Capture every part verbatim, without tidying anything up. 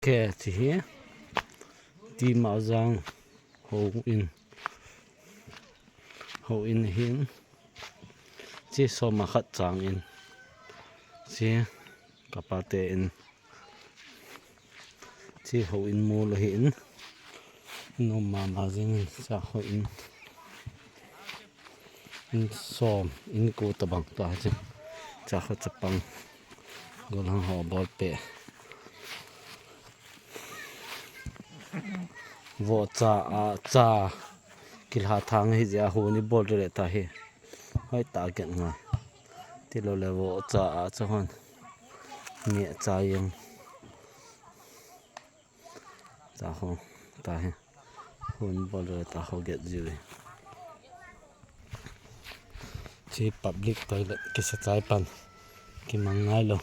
Kei chi hi. Ti Maozang houin. Houin hin. Chi som a khat chang in. Chi kapate in. Chi houin mol ahin. Nom mama jing in cha houin. In som, in ko tabang ta chi. Cha kho chapang. Gollhang ho ball peh. Vo cha a cha. Kilha thang hi jia hu ni bol le ta hi. Hoi ta ken nga. Ti lo le vo cha a cha hon. Ni cha yang. Ta ho, ta hi. Hun bol le ta ho get jiu. Chi public toilet kisa chai pan. Kimang ngai lo.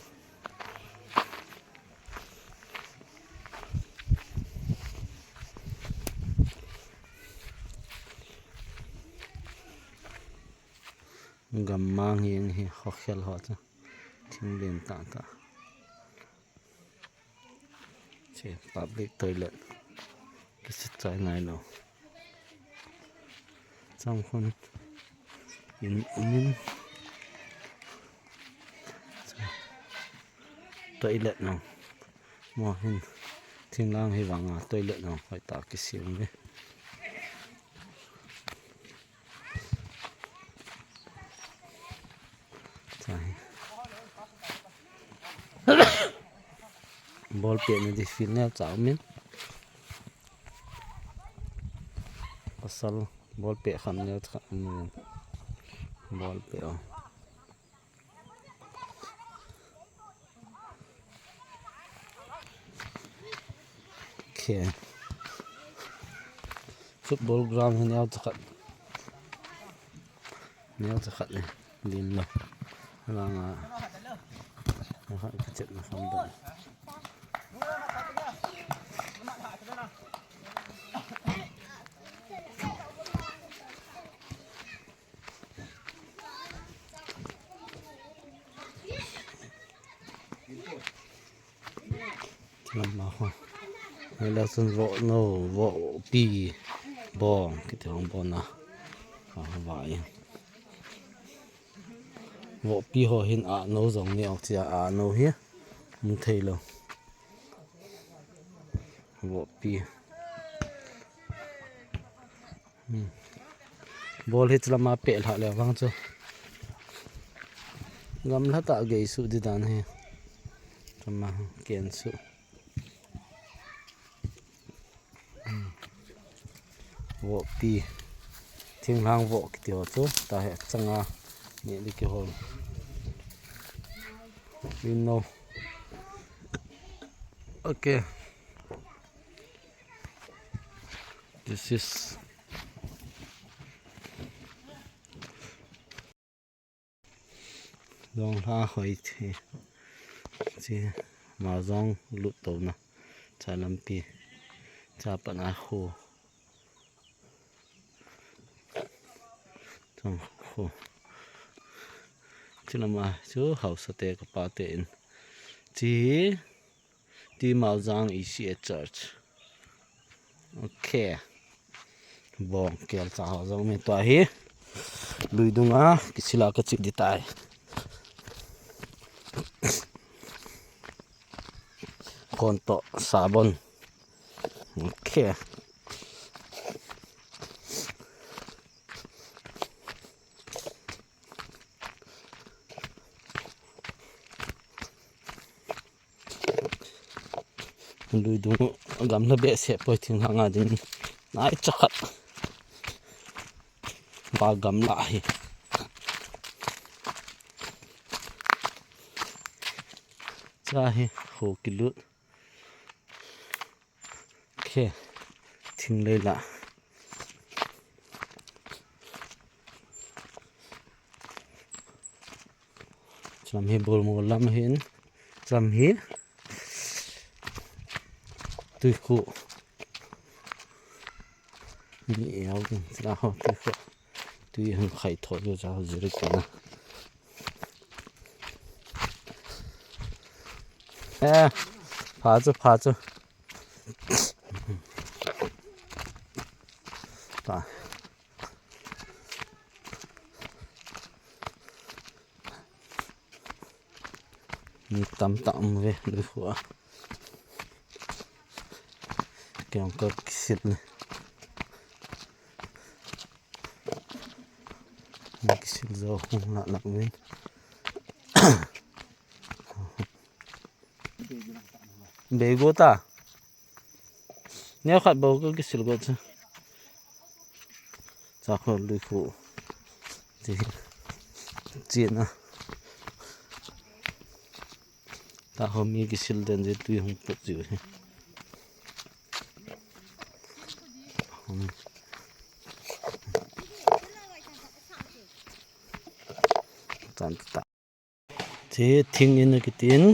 Gammang hi, hi ho khel ho cha. Thing len ta ta. Che public toilet. Kisa chai ngai lo. Chang khun in, in, in. Toilet no. Mo hin. Thinglang hi vanga toilet no. Hoi ta kisem ve. Ball peh na di field neo cha min. Pasal ball peh kham neo cha min. Ball peh o. Okay. Football ground hi neo cha khat. Neo cha khat le. Lim lo. Langa. Aha, ka chet na kham da. Lama ho. Hila chun vo no, vo pi. Bong, kiti hong bon na. Ha, vai. Vo pi ho hin a no jong ni ong chia a no hi. Mun thei lo. Vo pi. Hmm. Ball hi chulama peh lha le vang chu. Gamla ta gei su di dan hi. Chama ken su. Hmm. Vo pi. Thinglhang vo kiti ho chu. Ta he changa. Ni li ki hol. We know. Okay. This is Jonglha hoi the. Chi Maozang lut to na. Cha lampi. Cha pan a khu. Chang khu. Chi lama chu haosa te kapa te in. Chi Ti Maozang E C A Church. Okay. Bong kel cha ho jong mi tua hi. Lui dunga kisila ka chi di tai. Kon to sabon. Okay. Lui dung gamla behseh poi, thinglhang a ding nai chakhat. Ba gamla hi. Cha hi ho kilut. Khe, thing lei la. Cham hi bol mo lam hin. Cham hi. Tui khu. Ni e au din. Chila ho tui khu. Tui hung khai tho jo cha ho zirik na. Eh, pha chu, pha chu. Ta. Mi tamtah um ve, lui khu a. Kei jong kakisil le. Mi kisil jo hung lah lah uvin. Bei go ta. Neo khat bou kakisil go chu. Chakhu lui khu. Ti. Chena. Taho mi kisil den je tui hung put jiu hi. Hmm. Tan ta. Che thing in akitin.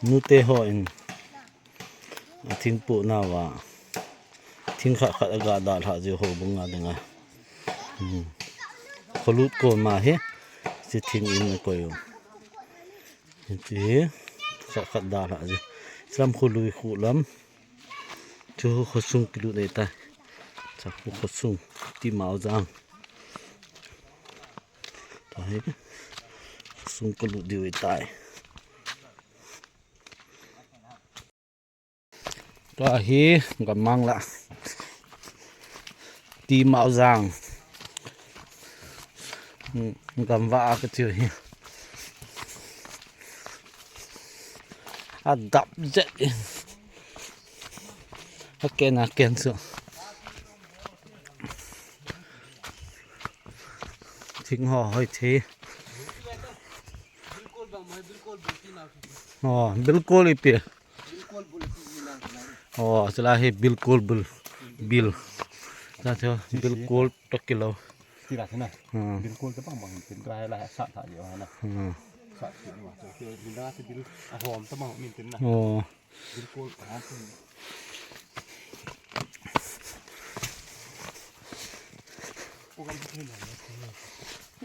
Nute hon. Athing pohnauva. Thing khat khat aga dalhah jiu houbung a dinga. Hmm. Kholut koma hi. Che thing in akoi u. Hiche khat khat dalhah jiu. Lam khu lui khu lam. Chu khosung kilut ahitai. Chakhu khosung. Ti Maojang. Tahi. Khosung kalut diu ahitai. Tua hi gammang la. Ti Maojang. Hmm, gamvah a katiu hi. Adap jet. Aken aken su. Thing ho hoi thei. Oh, bilkul ipi. Oh, sila hi bilkul bil. Bil. Sa cho bilkul takilo. Tira sina. Hmm. Bilkul te bang bang tin kra la sa ta yo na. Hmm. Sa ti ma. So ke bin da ti bil a hom ta ma min tin na. Oh. Bilkul ka tin.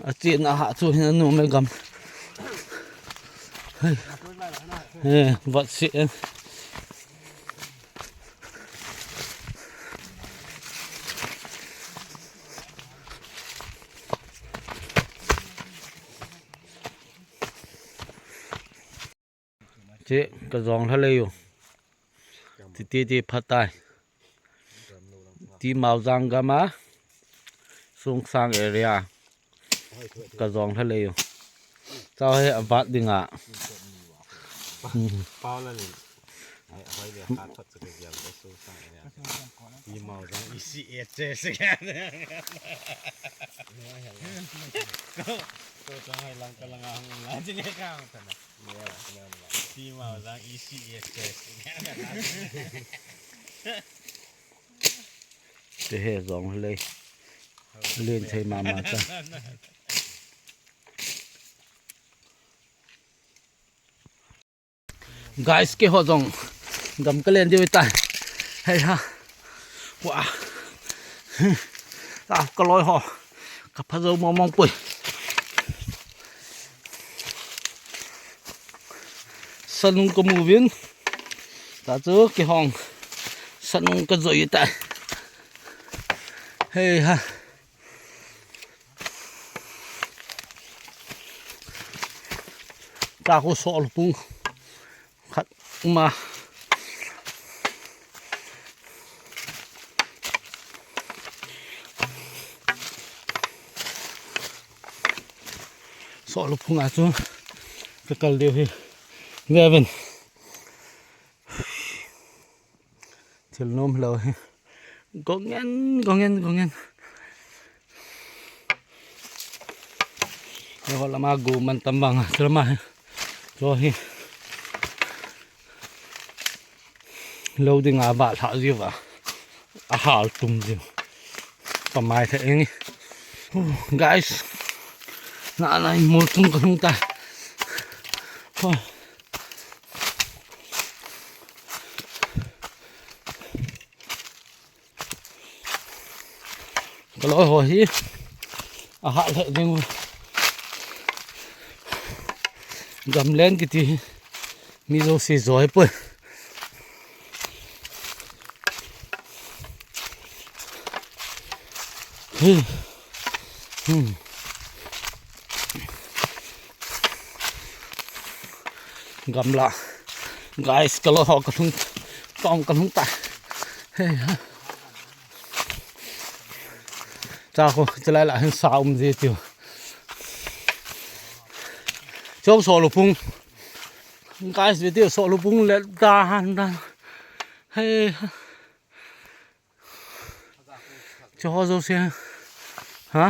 Achen a ha chu hin anu me gam. Hei. Hei, vat si. Che, ka jong lha lei u. Ti, ti, ti, phat tai. Ti Maojang gam a. Sungsang area. Ka jong lha lei u. Chau he avat ding a. Pau la le. Ai, hoi le, kha thot chu ka gial ka Sungsang area. Ti Maojang isi e che se. Ko, ko chang hai lang ka lang a hung la, chi le ka hung ta na. Ti Maojang isi e che. Te he jong lei. Len thei mama ta. Guys, keiho jong gam ka len diu tai. Hei ha. Wa. Ta ka loi ho. Ka pha jou mong mong poi. Sanung ka mu vin. Ta chu kihong. Sanung ka joi tai. Hei ha. Ta khu sol pung. Khat uma. Sol phunga chu ka kal diu hi. Ve ven. Thil nom lou hi. Gongen, gongen, gongen. Yo lama gu man tam bang a, lama hi. Yo hi. Lou ding a ba lha jiu va. A hal tum jiu. Ka mai the eng. Guys. Na na mol tum ka lung ta. Oh. Ka loi ho hi. A hal he ding. Gamlen kiti hi. Mi jouse joi poi. Hmm. Gamla. Guys, ka lo ho ka lhung. Tong ka lhung ta. Hey, ha. Cha ko, chalai la hin sa um ji tiu. Chong so lo pung. Guys, video so lo pung le da han da. Hey, ha. Cho ho zo se. Ha?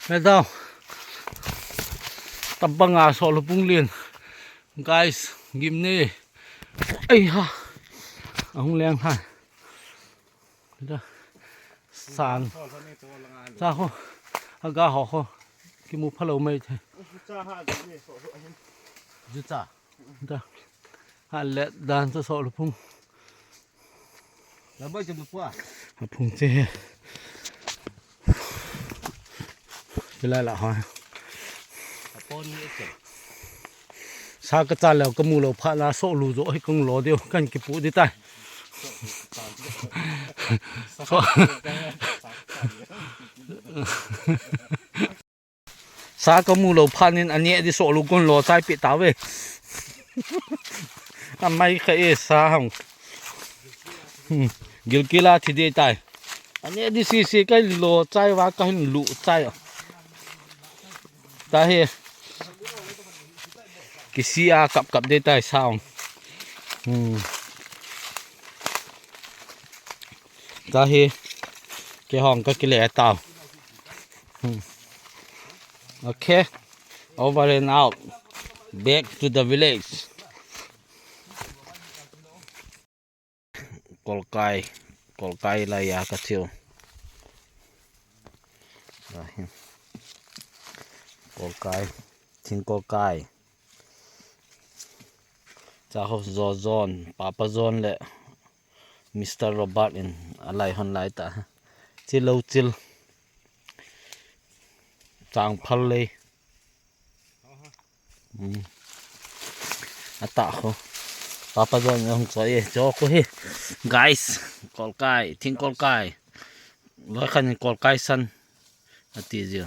Medal. Tabang a so lo pung lin. Guys, gim ne. Ai ha. Ahung leng ha. Da. Sang. Cha ho. Aga ho ho. Kimu phalo mai the. Ju cha. Da. Ha le dan cha so lo pung. La bai chu pua. A phung che he. Che la la ha. A pon ni che. Sa ka cha leo ka mu lo pha la so lu zo hi kong lo deu kan ki pu di tai. So. Sa ka mu lo phat nin a neh di so lu kon lo chai pi ta ve. A mai kha e sa hang. Hmm. Gilkila thi de tai. A neh di si si ka lo chai va ka hin lu chai. Ta he. Kisi a kap kap de tai sa hang. Hmm. Ta he. Ke hong ka kile tau. Hmm. Okay. Over and out. Back to the village. Kolkai. Kolkai la ya ka chiu. Kolkai. Thing kolkai. Cha ho zo zon. Papa zon le. Mister Robert in a lai hon lai ta. Chilo chil. Changphal lei. Hmm. Ata ho. Papa zon hung choi e. Cho ko hi. Guys. Kolkai. Thing kolkai. Loi khan kolkai san. Ati zio.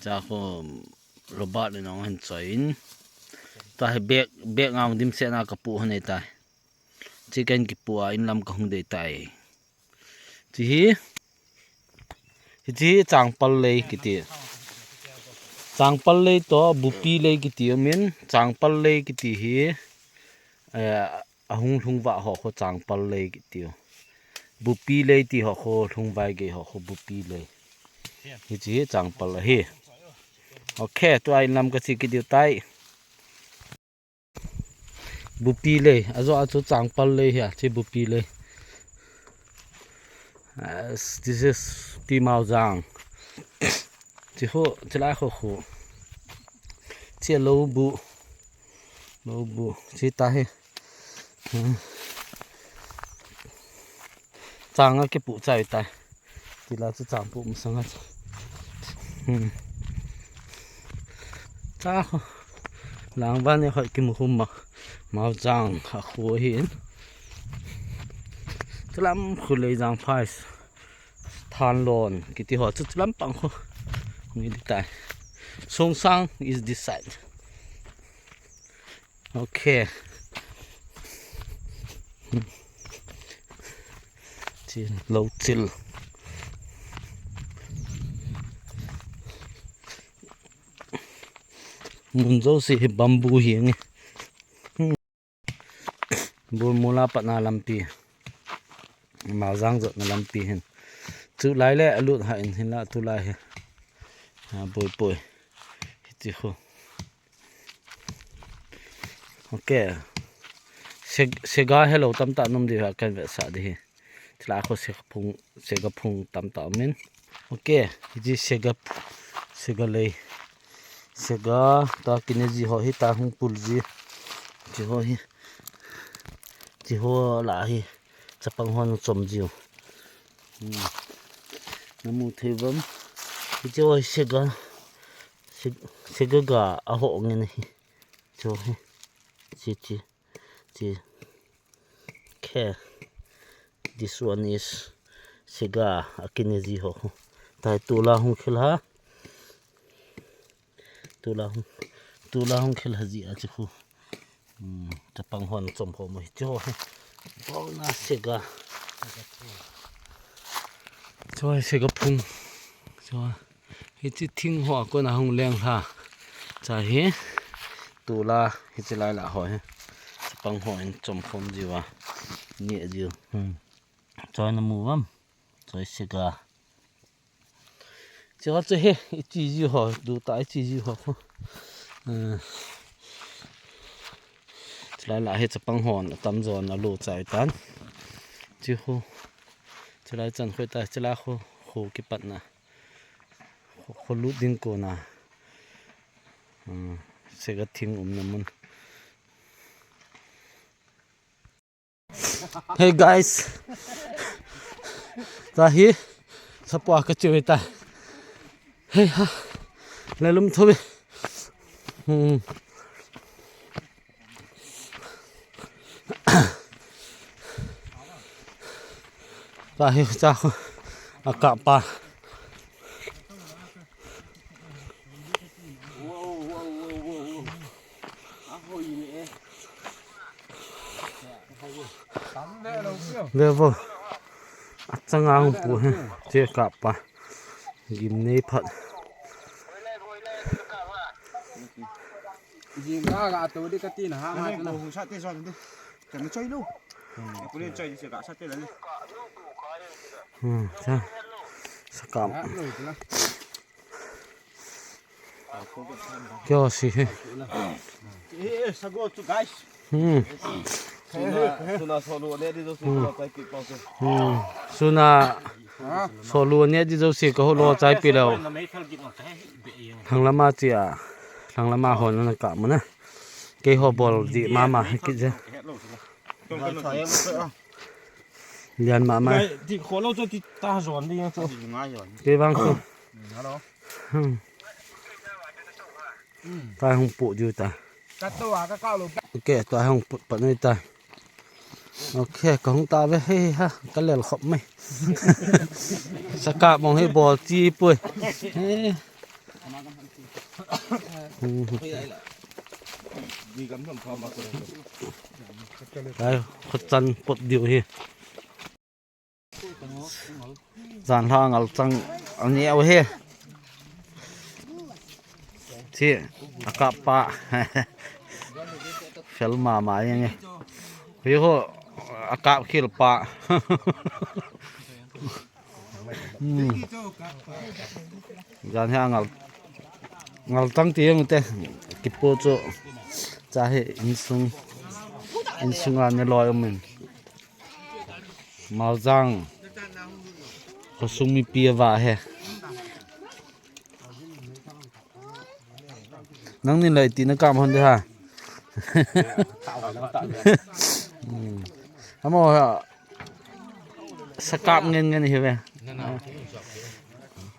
Cha ho. Robert in hung hin choi in. Ta hi bek, bek ngang dim se na ka pu hon e tai. Chicken ki pu a in lam ka hung dei tai. Chi hi. Hi chi hi changpal lei kiti. Changpal lei to bupi lei kiti min changpal lei kiti hi. Eh, ahung lhung va ho kho changpal lei kiti. Bupi lei ti ho kho lhung vai gei ho kho bupi lei. Hi chi hi changpal hi. Okay, tua in lam ka chi kiti tai. Bupi lei, ajo a chu changpal lei hi a, chi bupi lei. As, this is Timaojang. Chi ho, chi lai ho ho. Chi lo bu. Lo bu. Chi ta hi. Hmm. Chang a kipu chai tai. Tila chu chang pu masang a. Hmm. Cha ho. Lang van e hoi kimu hum ma. Mau chang a khu hin. Chulam khu lei jang phai. Thanlon kiti ho chu chulam pang khu. Ni di tai. Songsang is this side. Okay. Chi lo chil. Mun jouse hi bamboo hi nge. Bul mula patna lampi. Maojang jotna lampi hin. Chu lai le alut ha in hin la tu lai hi. Ha, boi boi. Hi chi khu. Okay. Seg-, sega hello tam ta nom di ha kan ve sa di hi. Tila kho sega phung, sega phung tam ta min. Okay, hi sega, sega lei. Sega ta kine ji ho hi ta hung pul ji. Chi ho hi. Chi ho la hi. Chapang ho chom ji. Hmm. Na mu thei vam. Hi chi ho hi sega. Seg-, sega ga a ho nge ni. Chi ho hi. Chi chi. Chi. Okay. This one is Sega akine ji ho. Tai tula hung khel ha. Tula hung, tula hung khel ha ji a chi khu. Hmm, chapang hon chom ho mo hi chi ho. Bona sega. Choi sega phung. Choi. Hichi thing ho a kona hung leng ha. Cha hi. Tula hichi lai la ho hi. Chapang ho in chom khom jiu a. Ni jiu. Hmm. Choi na mu vam. Choi sega. Chi ho chu hi, i chi ji ho, du ta i chi ji ho. Eh, chulai la hi chapang hon, atam jon, alu chai tan. Chi ho, chulai chan khoi ta, chulai ho, ho kipatna. Ho, ho lut ding kona. Hmm, sega thing umna mun. Hey guys. Ta hi. Sapua ka chiu ta. Hey ha. Le lum thobi. Hmm. Ta hi cha khu. Aka pa. Ve vo. Achanga hung pu hi. Che kap pa. Gim nei phat. Jing ka ga to di ka tin ha ma. Ko hung sa te son di. Ka na choi lu. Ko le choi di se ka sa te la ni. Hmm, sa. Sakam. Ha, lo ti la. Kyo si he. Eh, eh, sago tu, guys. Hmm. Suna, suna solo ne di jo si ko tai ki pa se. Hmm. Suna solo ne di jo si ko lo chai pi lo. Thang lama chi a. Thang lama hon na ka mana. Kei ho bol di mama ki je. Lian mama. Di kholo cho ti ta jon di cho. Kei bang ko. Hmm. Tai hung pu diu ta. Ka to a ka ka lo. Ok, tai hung pu pa nei ta. Ok, ka hung ta ve he ha, ka lel khop mai. Saka mong he bol chi pui. He. Hmm. Tai, khut chan put diu he. Jan ha ngal chang ani au he. Chi, akap pa. Fel mama yang e. Hi ho, akap khil pa. Hmm. Jan ha ngal, ngal chang ti yang te. Kipu chu. Cha he insung. Insung a ne loi um in. Maljang. Khosung mipi ava he. Nangni lai ti na kam hon de ha. Hmm. Amo ha. Sakap ngen ngen hi ve.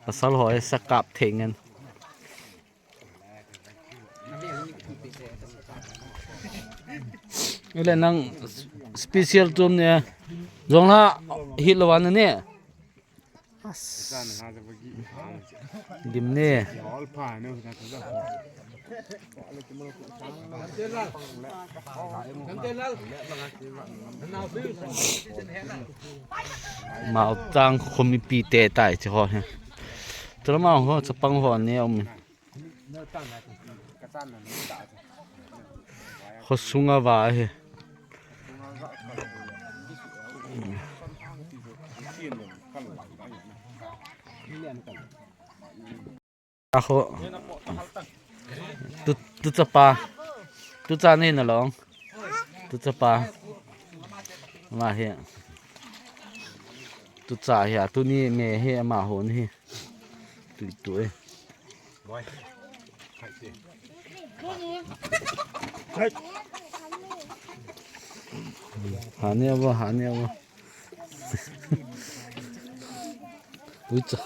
Pasal ho sakap thei ngen. Ele nang special tum ne. Jong la hit lo wan ne. Dim ne. Mao chang khomipi te tai che ho he. Tula ma ho chapang ho ne um. Khosung ava he. Akho. Tu, tu chapa. Tu cha nei na long. Tu chapa. Ma he. Tu cha he, tu ni me he, ma hon he. Tui tui. Hani abo, hani abo. Ui cha.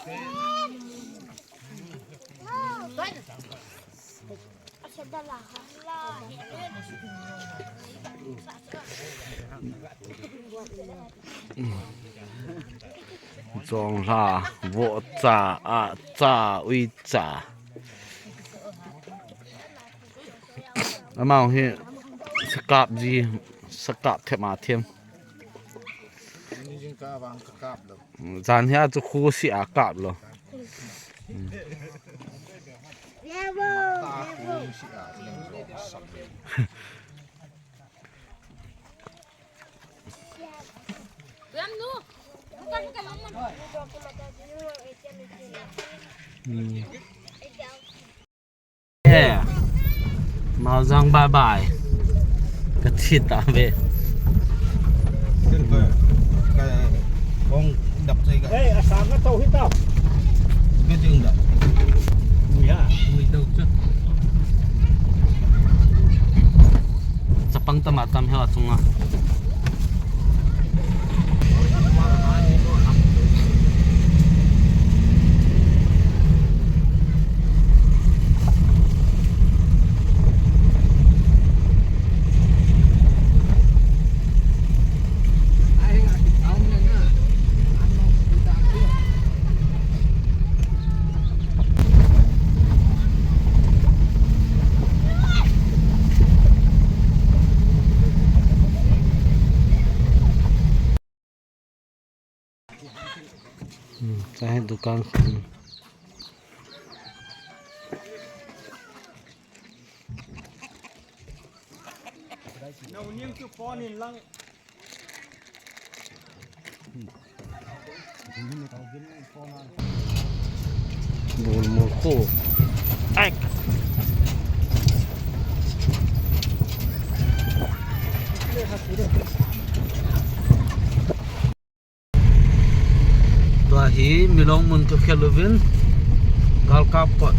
Chonglha, vohcha, ahcha, uicha. Amau hi sakap ji, sakap them a them. Jan hia chu khusi a kap lou. Hmm. Eh, Maojang bye bye. Ka thi ta ve. Ka, ka, kong dap sai ka. Eh, asang ka tau hita. Ka jing da. Ui ha. Ui tau chu. Chapang tam a tam heo a chunga. Hmm, chai dukan. Bol mol ko. Ai. Tua hi Milong mun ka khel uvin. Galkap kot.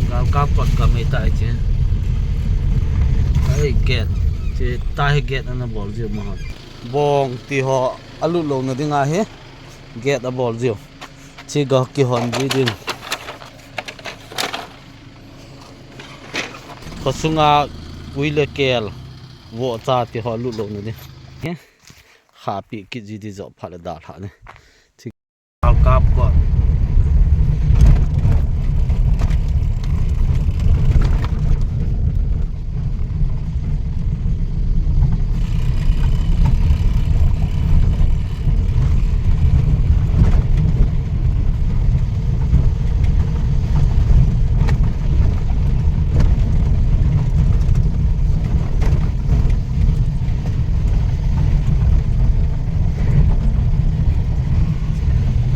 Galkap kot ka mei tai che. Ai gate. Che tai gate ana bol jiu ma hon. Bong ti ho alut louna dinga hi gate abol jiu. Chi ga kihon ji ding. Khosunga ui le kel vohcha ti ho alut louna ding. Khapi kit ji di jo pha le dalha ni. Thik. Al kap ko.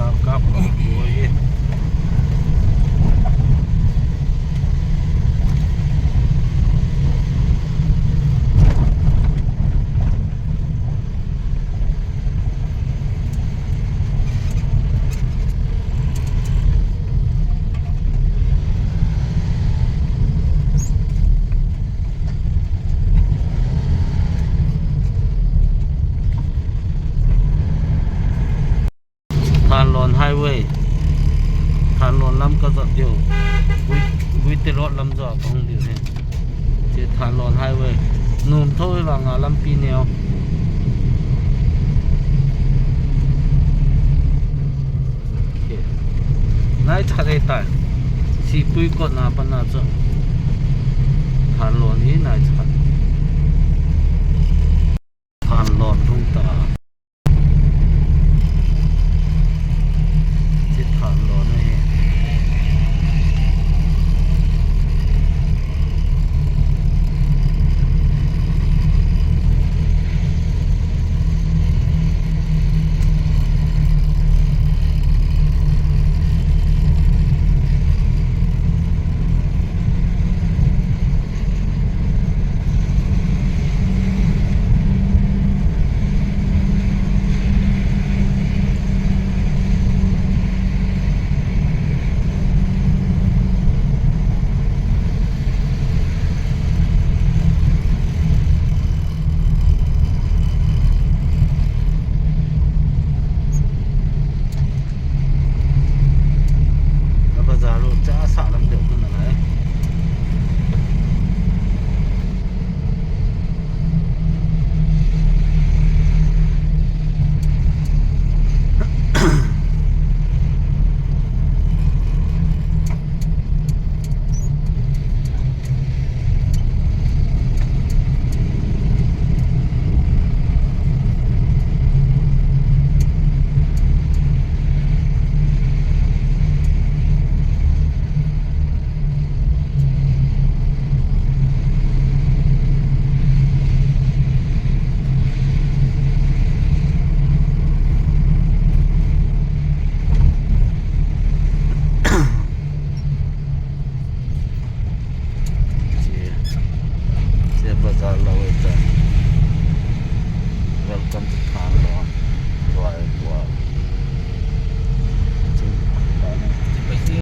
Kap, kap. Oi. Thanlon Highway. Thanlon lam ka jot diu. Gui, Guite Road lam jo ka hung diu hi. Che Thanlon Highway. Nom tho hi vanga lampi neo. Nai cha dei tai. Sipui kot na pan na chu. Thanlon hi nai cha.